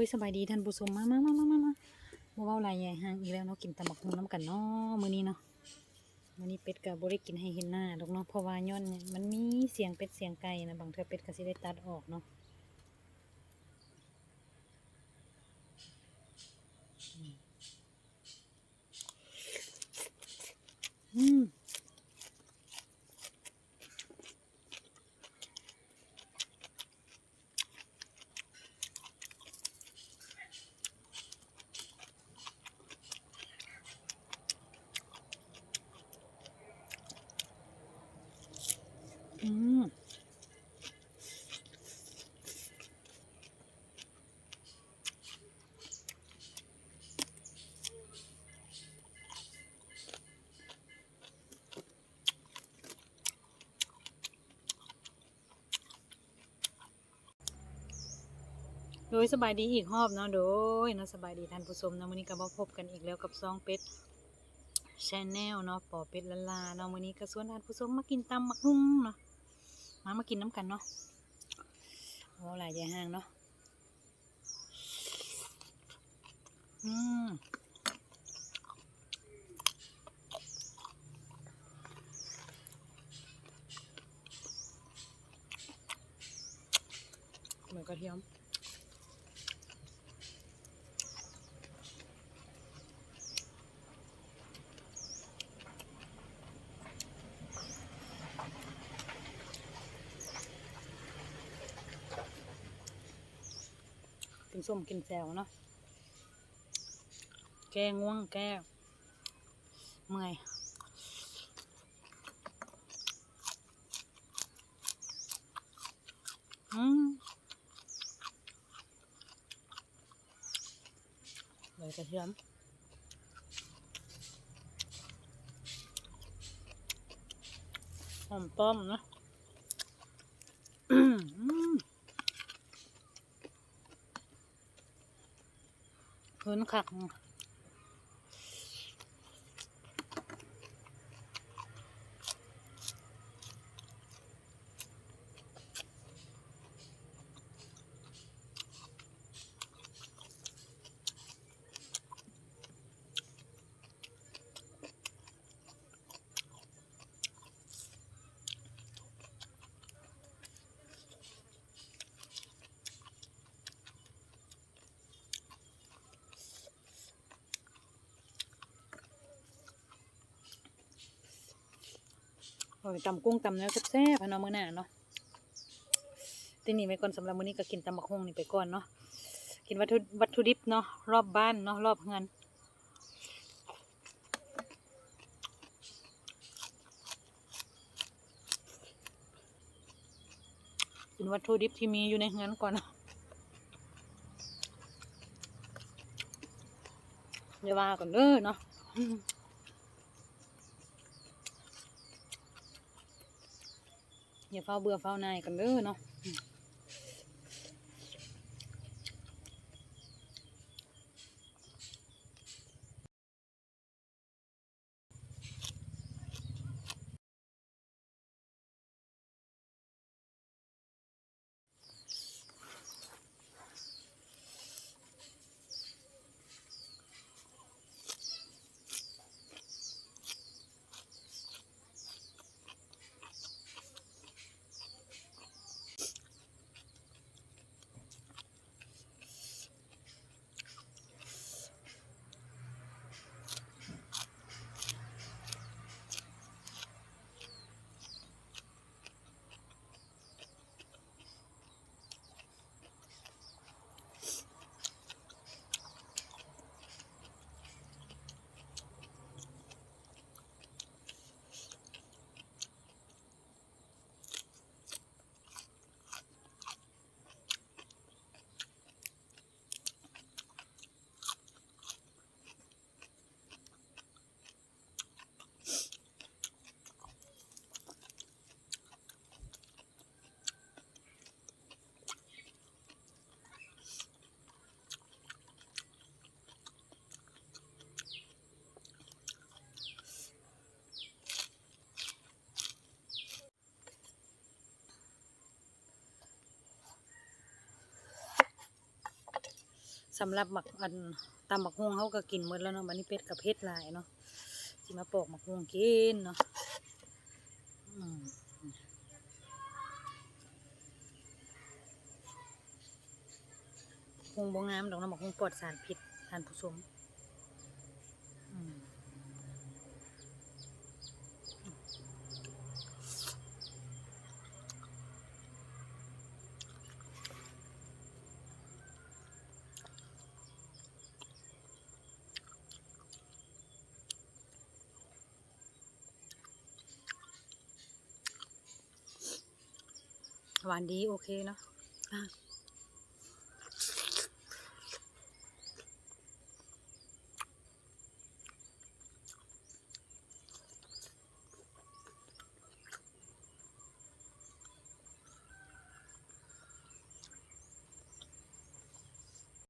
ໂອ້ຍ ສະບາຍດີທ່ານຜູ້ຊົມ ມາ ມາ ມາ ມາ ມາ ມາ ບໍ່ເວົ້າຫຼາຍຍາຍຫ່າງອີກແລ້ວເນາະ ກິນຕຳບັກຫຸ່ງນຳກັນເນາະມື້ນີ້ເນາະ. ມື້ນີ້ເປັດກໍບໍ່ໄດ້ກິນໃຫ້ເຫັນໜ້າດອກເນາະ ເພາະວ່າຍ້ອນມັນມີສຽງເປັດສຽງໄກ່ນະ ບາງເທື່ອເປັດກໍຊິໄດ້ຕັດອອກເນາະ. ອືມ ອືມ. ໂດຍ ສະບາຍດີອີກຮອບເນາະ ໂດຍເນາະ ສະບາຍດີທ່ານຜູ້ຊົມເນາະ. ມື້ນີ້ກໍມາພົບກັນອີກແລ້ວກັບຊ່ອງເປັດ Channel ເນາະ ປໍເປັດລ້ານລາເນາະ. ມື້ນີ້ກໍຊວນທ່ານຜູ້ຊົມມາກິນຕຳບັກຫຸ່ງເນາະ ມາ ມາກິນນຳກັນເນາະ. ເວົ້າຫຼາຍຢາຍຫ່າງເນາະ. ອືມ ໃບກະທຽມ ກິນສົ້ມກິນແຈ່ວເນາະ ແກ້ງ່ວງແກ້ເມື່ອຍ. ອືມ ໃບກະທຽມ ຫອມປ້ອມເນາະ. ອືມ ຄືນຄັກ. ໂອ້ຍ ຕຳກຸ້ງຕຳແນວແຊບໆ ເນາະ ມື້ໜ້າເນາະ. ຕິດນີ້ໄວ້ກ່ອນ ສຳລັບມື້ນີ້ກໍກິນຕຳບັກຫຸ່ງນີ້ໄປກ່ອນເນາະ ກິນວັດຖຸ ວັດຖຸດິບເນາະ ຮອບບ້ານເນາະ ຮອບເຮືອນ. ເປັນວັດຖຸດິບທີ່ມີຢູ່ໃນເຮືອນກ່ອນ ຢ່າວ່າກັນເດີເນາະ ຢ່າຟ້າວເບື່ອຟ້າວໜ່າຍກັນເດີເນາະ. ອ ตำรับหมาก อัน ตำบักหุ่งเฮาก็กินหมดแล้วเนาะ บัดนี้เป็ดก็เผ็ดหลายเนาะ สิมาปอกบักหุ่งกินเนาะ อืม บักหุ่งบ่งามดอกเนาะ บักหุ่งปลอดสารพิษ ท่านผู้ชม อืม หวานดี โอเคเนาะ อ่ะ